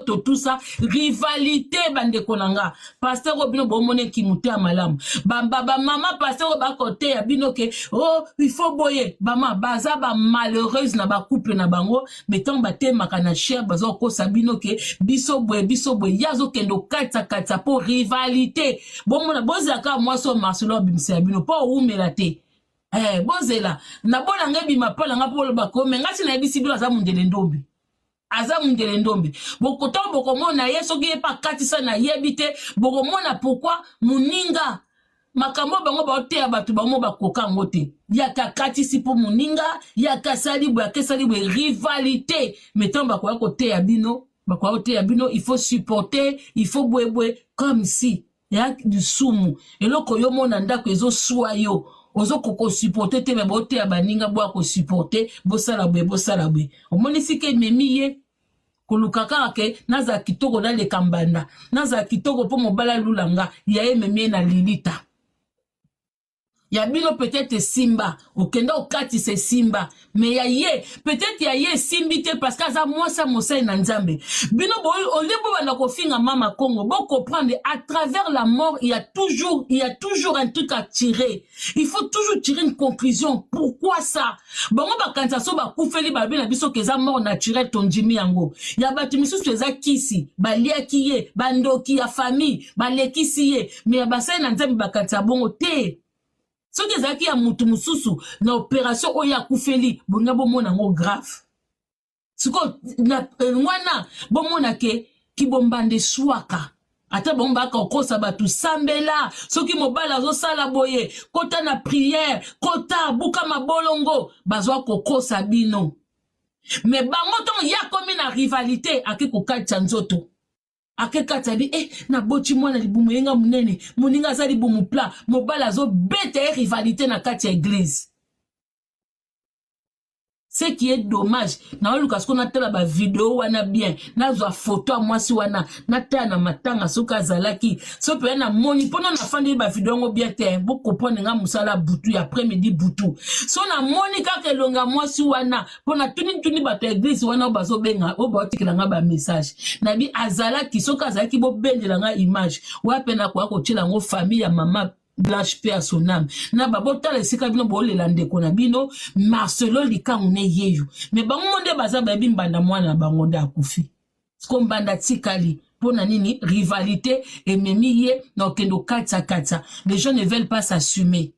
nzoto, tout ça, rivalité. Bandeko na nga, pasteur oyo bino bomona ekimu te ya malamu. Bamama pasteur oyo bakoteya bino ke oh, il faut boye, bama baza bamalheureuse na bacouple na bango. Mais ntango batemaka na chair, baza kokosa bino ke biso boye, biso boye. Ye azokende okatisakatisa mpo rivalité. Bomona, bozela kaka mwasi oyo Marcelo abimisela bino mpo owumela te. Bozela nabona nga ebima mpo na nga mpo oloba ko me nga si nayebisi bino, aza mundele ndombe, aza mundele ndombe. Bokotango bokomona ye, soki ye mpe akatisa, nayebi te. Bokomona pourquoi moninga makambo bango baoteya bato bango bakoka yango te. Yaka akatisi mpo moninga yaka asali boye, akesali boye, rivalité. Mais ntango bakoya koteya bino, bakoya koteya bino, il faut supporter, il faut boyeboye, comme si ya lisumu. Eloko yo mona ndako ezoswa yo, ozokoka kosupporter te, me boteya baninga boya kosupporter, bosala boye, bosala boye. Omoni sika ememi ye koluka kaka ke nazala kitoko, naleka mbanda, nazala kitoko mpo mobali alula nga. Ya ememi ye na lilita ya bino. Peut-être esimba, okenda okatisa, esimba, mais ya ye, peut-être ya ye esimbi te, parce que aza mwasi ya mosali na Nzambe. Bino olie bobanda kofinga mama Congo. Bocomprendre, à travers la mort, il y a toujours un truc à tirer. Il faut toujours tirer une conclusion. Pourquoi ça? Bango bakanisa so bakufeli, balobi na biso ke eza mort naturelle, tondimi yango. Ya bato misusu eza kisi baliaki ye, bandoki ya famille balekisi ye. Mais ya basali na Nzambe, bakanisa bongo te. Soki ezalaki ya mutu mosusu na opération oyo akufeli, bonga bomona yango grave. Sikoyo wana bomona ke kibombanda eswaka. Ata bango baka kokosa bato, sambela, soki mobali azosala boye, kota na prière, kota buka mabolongo. Bazwa kokosa bino. Me bango, ntongo ye akomi na rivalité, ake kokatisa nzoto, ake kati bi naboti mwana, libumu yenga monene, moninga aza libumu plat, mobali azobeta ye, rivalité na kati ya église. Ce qui est dommage, naoluka siko natala bavideo wana bien, nazwa foto ya mwasi wana, natala na matanga soki azalaki so mpenza. Namoni mpona nafandeli bavideo yango bien te. Bocomprendre nga, mosala butu ya après midi butu. So namoni kaka elonga ya mwasi wana, mpo natuni tuni bato ya église wana oyo bazobenga, oyo baotikela nga bamessage, nabi azalaki. Soki azalaki, bobendela nga image wana mpe nakoya kotiela yango famille ya mama Blanche, paix à son âme. Na babotala esika bino bolela ndeko na bino Marcelo Likangu ne yeyo. Me bango mo nde baza bayebi mbanda mwana na bango nde akufi. Siko mbanda tikali mpo na nini? Rivalité ememi ye na okende okatisakatisa. Les gens ne veulent pas s'assumer.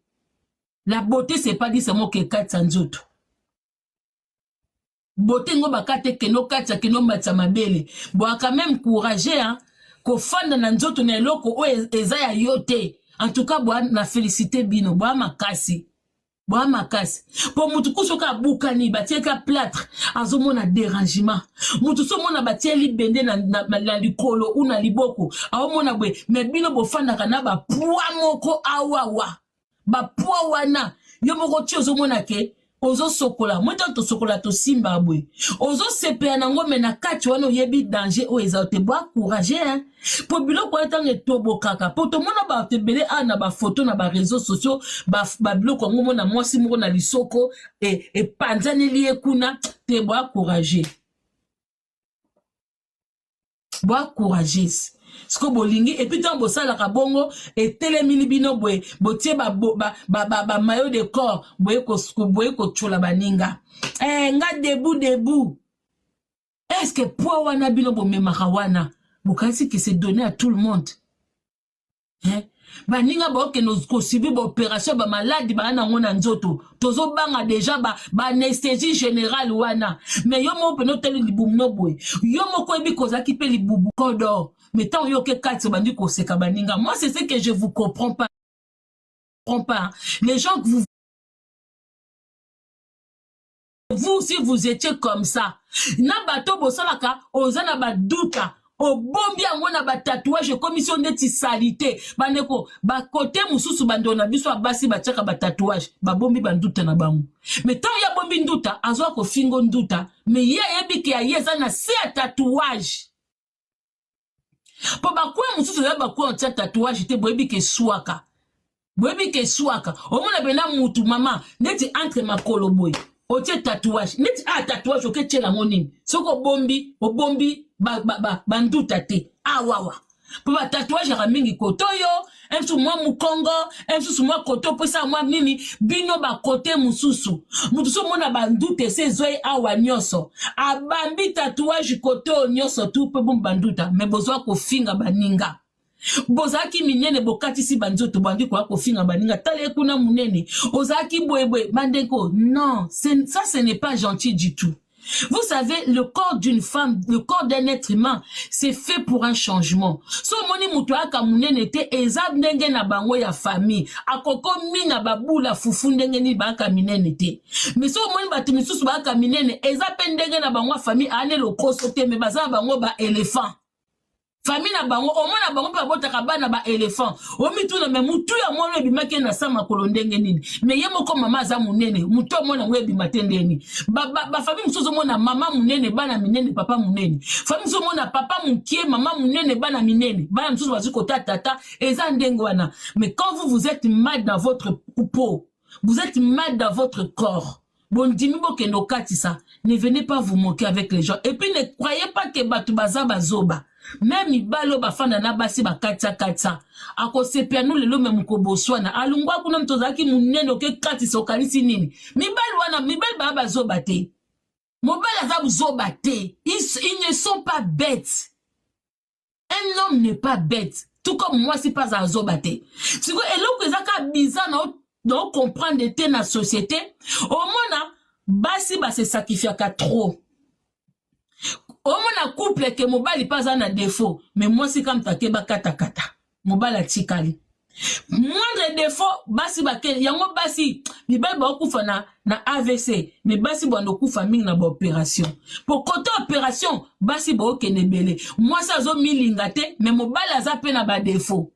La beauté, c'est pas dit seulement ke katisa nzoto. Beauté ngo bakata, ekende okatisa, kende omatisa mabele. Boaka même courage, hein? Kofanda na nzoto na eloko oyo eza ya yo te. En tout cas, boa na félicité bino, boa makasi, boa makasi. Mpo mutu ku soki abukani, batieka plâtre, azomona dérangement. Mutu so omona batie libende na likolo u na liboko, aomona boye. Me bino bofandaka na bapoids moko awawa, bapoids wana yo moko ti ozomona ke ozosokola moi. Ntango tosokola, tosimba boye, ozosepela nango, me na kati wana oyebi danger oyo eza te. Boa courage, hein? Mpo biloko wana ntango etobokaka, mpo tomona bato ebele awa na bafoto na baréseaux sociaux, babiloko yango, mona mwasi moko na lisoko epanzaneli ye kuna te. Boa courage, boa courageuse. Siko bolingi, et puis ntango bosalaka bongo, etelemili bino boye, botie bamaillot de corps boye, boye kotyola baninga. Nga debout, debout. Est ce que poids wana bino bomemaka wana, bokanisi ke c'est donné à tout le monde, hein? Baninga baokende kosubir baopération, bamaladi baa nango na nzoto, tozobanga déjà baanesthésie générale wana. Mais yo moko mpena otali libumu no boye, yo moko oyebi kozalaki mpe libubu kodor. Mais ntango yo oke kati, obandi koseka baninga. Moi, c'est ce que je vous comprends pas, comprends pas les gens que vous vous si vous étiez comme ça na bato bosalaka, oza na baduta, obombi yango na batatouage, ekomisi yo ndeti saleté. Bandeko, bakote mosusu, bandeko na biso ya basi batiaka batatouage, babombi banduta na bango. Me ntango ye abombi nduta, azwa kofingo nduta, me ye ayebi ke ya ye eza na se ya tatouage. Mpo bakwe mosusu eza bakwe otia tatouage te, boyebi ke eswaka, boyebi ke eswaka. Omona pena mutu mama neti entre makolo boye, otie tatouage neti a tatouage, oketiela yango nini? Soki obombi, obombi. Banduta ba, ba, te awawa mpo batatouage yaka mingi kote oyo mosusu mwa mokongo, mosusu mwa kote opesa mwa nini, bino bakote mosusu. Moto so omona banduta ese ezwa ye awa nyonso, abambi tatouage kote oyo nyonso tu mpe bomu banduta. Me bozwa kofinga baninga, bozalaki minene, bokatisi banzoto, bandi koya kofinga baninga: "Tala ye kuna monene, ozalaki boyeboye." Bandeko, non, ça, ce n'est pas gentil du tout. Vous savez, le corps d'une femme, le corps d'un être humain, c'est fait pour un changement. So omoni moto ayaka monene te, eza ndenge na bango ya famille. Akoko mina babula fufu ndenge nini, bayaka minene te. Mais so omoni bato misusu bayaka minene, eza mpe ndenge na bango ya famille. Ane lokoso te, mais baza na bango ba éléphant. Famille na bango, omona bango mpe babotaka bana ba éléphant. Omituna: me mutu ya mwana ebimaki na sa makolo ndenge nini? Me ye moko mama aza monene, mutu ya mwana yango ebima te ndeni? Bafamille mosusu omona mama monene, bana minene, papa monene. Famille mosusu omona papa mokie, mama monene, bana minene. Bana mosusu bazwi kota tata, eza ndenge wana. Mais quand vous, vous êtes mal dans votre peau, vous êtes mal dans votre corps, bondimi bokende okatisa, ne venez pas vous moquer avec les gens. Et puis ne croyez pas que bato baza bazoba. Même mibali oyo bafanda na basi bakatisa-katisa, akosepela no lelo, me mokoboswana alungwa kuna. Moto ozalaki monene, okekatisa, okanisi nini? Mibali wana, mibali baya bazoba te. Mobali aza zoba te. Ils ne sont pas bêtes. Un homme n'est pas bête, tout comme mwasi mpe azala zoba te. Sikoyo eloko eza kaka bizarre na ocomprendre te, na société omona basi base sacrifiaka trop. Omona couple ke mobali mpe aza na défaut, mais mwasi kamta ake bakatakata, mobali atikali. Moindre défaut, basi bakende yango. Basi, mibali baokufa na AVC, mais basi bando okufa mingi na baopération. Po kote opération, basi baokende ebele. Mwasi azomilinga te, mais mobali aza mpe na badéfaut.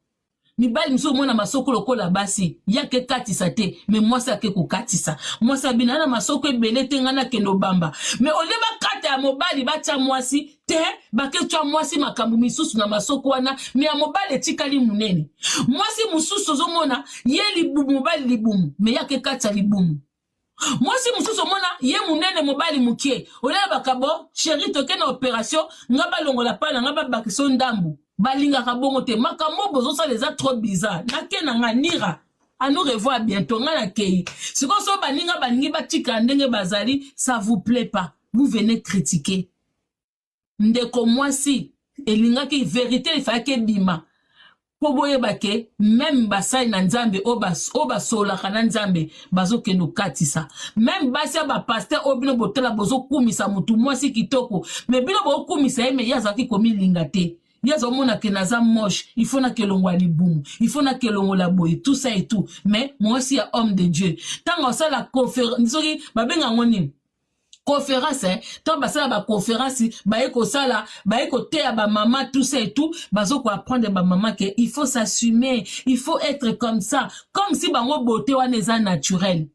Mibali misusu omona masoko lokola basi, yake katisa te, mais mwasi ake kokatisa. Mwasi abina na masoko ebele te, ngai nakende obamba. Mais olie bakata ya mobali, batya mwasi te, baketya mwasi makambo misusu na masoko wana, mais ya mobali etikali monene. Mwasi mosusu ozomona ye libumu, mobali libumu, mais yake katisa libumu. Mwasi mosusu omona ye monene, mobali mokie. Oleyabaka bo: "Chéri, toke na opération, nga balongola pa na nga, babakisa ndambu." Balingaka bongo te. Makambo bozosala eza trop bizarre. Nake na nga nira, à nous revoir bientôt. Nga nakei sikoyo. So baninga balingi batika ndenge bazali, ça vous plaît pas, vous venez critiquer. Ndeko mwasi, elingaki vérité efalaki ebima mpo boyeba ke même basali na Nzambe oyo basololaka na Nzambe bazokende okatisa. Même basi ya bapasteur oyo bino botala, bozokumisa motu mwasi kitoko, mais bino bokumisa ye, mais ye azalaki komilinga te. Ye azomona ke naza moche, il faut nakelongwa libumu, il faut nakelongola boye, tout ça et tout. Mais mwasi ya homme de Dieu, ntango asala conférence, soki babenga yango nini, conférence, ntango basala baconférence, baye kosala, baye koteya bamama, tout ça et tout, bazokoapprendre bamama ke il faut s'assumer, il faut être comme ça, comme si bango beauté wana eza naturel,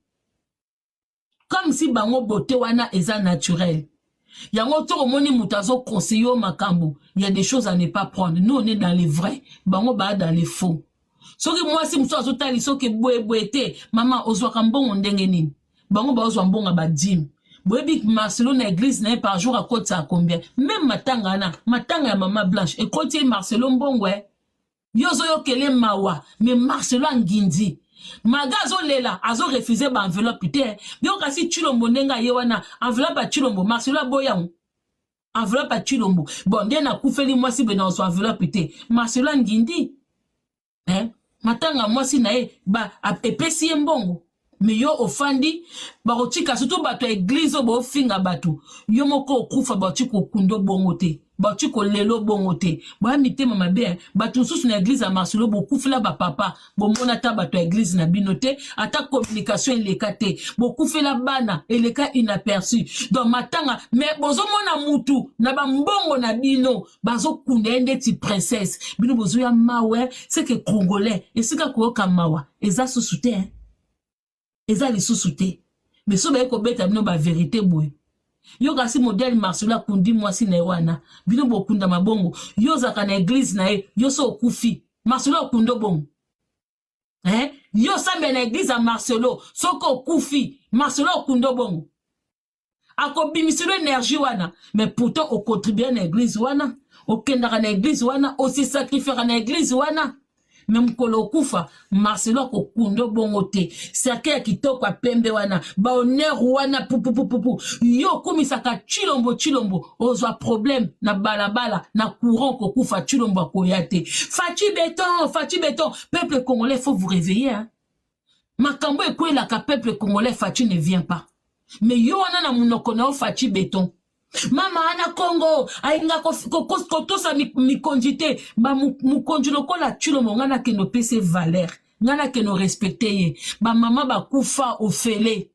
comme si bango beauté wana eza naturel. Yango to omoni moto azoconseille yo makambo, il y a des choses à ne pas prendre. Nous, on est dans les vrais, bango baa dans les faux. Soki mwasi mosusu azotali soki boyeboye te, mama ozwaka mbongo ndenge nini? Bango bazozwa mbongo ya badîme. Boyebi Marcelo na église na ye, par jour akotisaka combien? Même matanga wana, matanga ya mama Blanche, ekoti ye Marcelo mbongo. E yo ozoyokele mawa, mais Marcelo angindi maga, azolela, azorefuser baenveloppe te. Yo kasi Chilombo, ndenge aye wana, enveloppe ya Chilombo, Marcelo aboyango. Enveloppe ya Chilombo, bon, nde nakufeli mwasi boye, na ozwa enveloppe te. Marcelo angindi, eh? Matanga mwasi na ye ba epesi ye mbongo. Mais yo ofandi, bakotika surtout bato ya église oyo bofinga bato. Yo moko okufa, bauti kokunda bongo te, bauti kolelo bongo te. Boya mitema mabe. Bato mosusu na église ya Marcelo bokufela bapapa, bomona ata bato ya église na bino te, ata communication eleka te. Bokufela bana, eleka inaperçu. Donc matanga, mais bozomona mutu na bambongo na bino, bazokunda ye ndeti princesse. Bino bozoya mawe. Seke Congolais esika koyoka mawa eza susu te, eh? Eza lisusu te. Mais so baye kobeta bino bavérité boye, yo kasi modèle Marcelo akundi mwasi na ye wana, bino bokunda mabongo. Yo ozalaka na église na ye, yo so okufi, Marcelo akunda bongo, eh? Yo osambela na église ya Marcelo, soki okufi, Marcelo okunda bongo. Akobimiselo énergie wana, mais pourtant ocontribue na église wana, okendaka na église wana, osesacrifiaka na église wana. Me mokolo okufa, Marcelo akokunda bongo te. Cercueil ya kitoko ya pembe wana, bahonneur wana, pupupupupu. Yo okumisaka Chilombo, Chilombo ozwa problème na balabala na courant, kokufa, Chilombo akoya te. Fatshi béton, Fatshi béton. Peuple congolais, faut vous réveiller, hein? Makambo ekwelaka peuple congolais, Fatshi ne vient pas. Mais yo wana na monoko na yo, Fatshi béton. Mama ana Congo alinga kotosa mikonzi te. Mokonzi lokola Tshilombo, ngai nakende opesa valeur, ngai nakende orespecte ye. Bamama bakufa ofele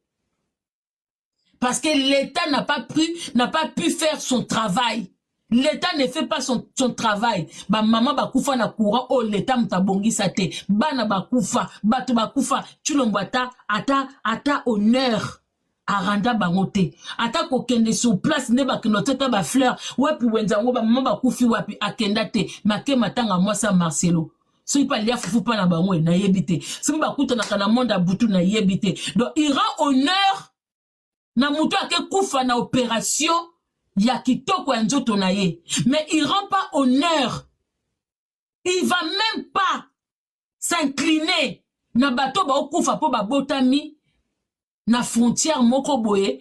parce que l'État n'a pas pu faire son travail. L'État ne fait pas son travail. Bamama bakufa na courant oyo l'État moto abongisa te. Bana bakufa, bato bakufa. Tshilombo ata honneur aranda bango te, ata kokende sur place nde bakende otiata bafleur wapi, wenza yango. Bamama bakufi wapi, akenda te. Make matanga mwasi ya Marcelo, soki mpe alia fufu mpa na bango, nayebi te. Soki bakutanaka na monde ya butu, nayebi te. Donc il rend honneur na moto ake kufa na opération ya kitoko ya nzoto na ye, mais il rend pas honneur, il va même pas s'incliner na bato baokufa mpo babotami na frontière moko boye.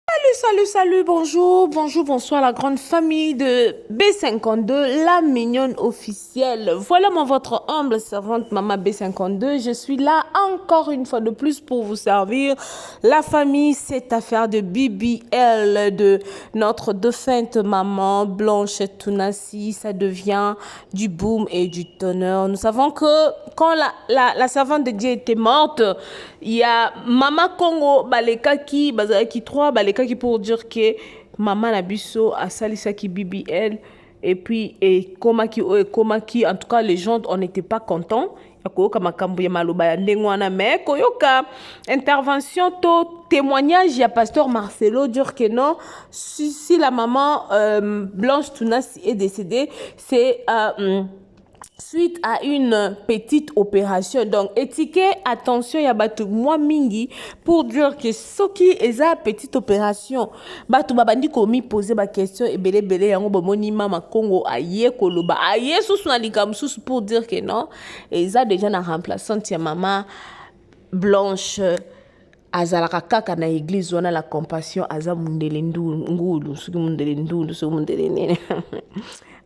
Salut, salut, salut, bonjour, bonjour, bonsoir la grande famille de B52, la mignonne officielle. Voilà moi, votre humble servante, Maman B52. Je suis là encore une fois de plus pour vous servir. La famille, cette affaire de BBL de notre défunte maman Blanche Tunasi, ça devient du boom et du tonnerre. Nous savons que quand la servante de Dieu était morte, il y a Mama Congo, Balekaki, Bazalaki 3, Balekaki pour dire que mama na biso asalisaki BBL et puis ekomaki oyo ekomaki. En tout cas, les gens, on n'était pas contents ya koyoka makambo ya maloba ya ndenge wana, mais koyoka intervention to témoignage ya pasteur Marcelo dire que non, si la maman Blanche Tunasi est décédée, c'est suite à une petite opération. Donc étiquette, attention, ya bato mwa mingi pour dire que soki eza petite opération, bato babandi komiposer baquestion ebele ebele. Yango bomoni Mama Congo aye koloba, aye susu na likambo mosusu pour dire que non, eza déjà na remplaçante ya mama Blanche, azalaka kaka na église wana la Compassion, aza mundele ngulu, soki mundele ndundu, soki mundele nini.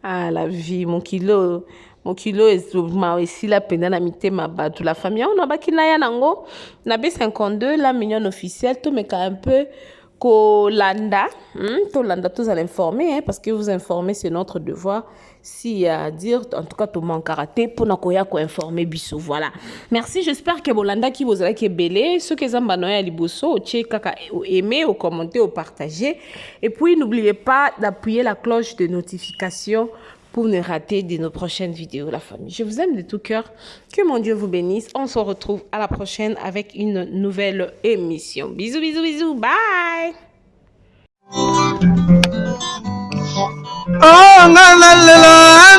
Ah, la vie, mokilo, mokilo ezoma esila mpenza na mitema bato. La famille, aona bakina ya nango na B52, la mignonne officielle. Tomeka un peu kolanda, tolanda, tozala informé, hein, parce que vous informer, c'est notre devoir. Si à dire, en tout cas tomankaka te mpona koya koinformer biso. Voilà, merci. J'espère que bolandaki, bozalaki ebele. Soki eza mbano ya liboso, otie kaka aimer, ocommenter, opartager et puis n'oubliez pas d'appuyer la cloche de notification pour ne rater de nos prochaines vidéos, la famille. Je vous aime de tout cœur. Que mon Dieu vous bénisse. On se retrouve à la prochaine avec une nouvelle émission. Bisous, bisous, bisous. Bye. Oh, nga nalela,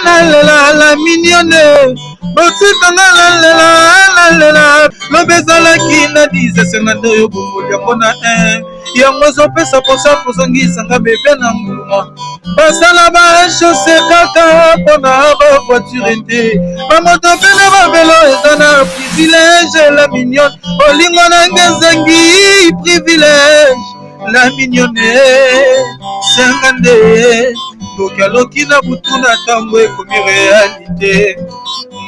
nalela la mignonne, botika nga nalela, nalela. Lobi ezalaki na 10 nde oyo bongoli yango na 1, yango ezopesa posa kozongisanga bebe na nguluma. Basala bachaussée kaka mpona bavoiture te, bamoto mpe na bavélo eza na privilège. La mignonne, bolingo nanga ezangi privilège. La mignonne, senga nde ndoki aloki na butu na ntango ekomi réalité.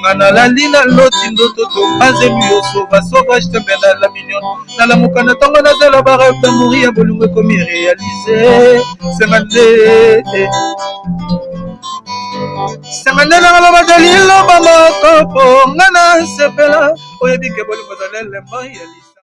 Nga nalali, naloti ndoto tobanzemi yo sova sauvage tembe na la mignonne. Nalamuka na ntongo, nazala barêve d'amour ya bolingo ekomi réalisé. Senga nde, senga nde nanga loba liloba moko mpo nga nasepela. Oyebi ke bolingo ezala elembo ya lisi.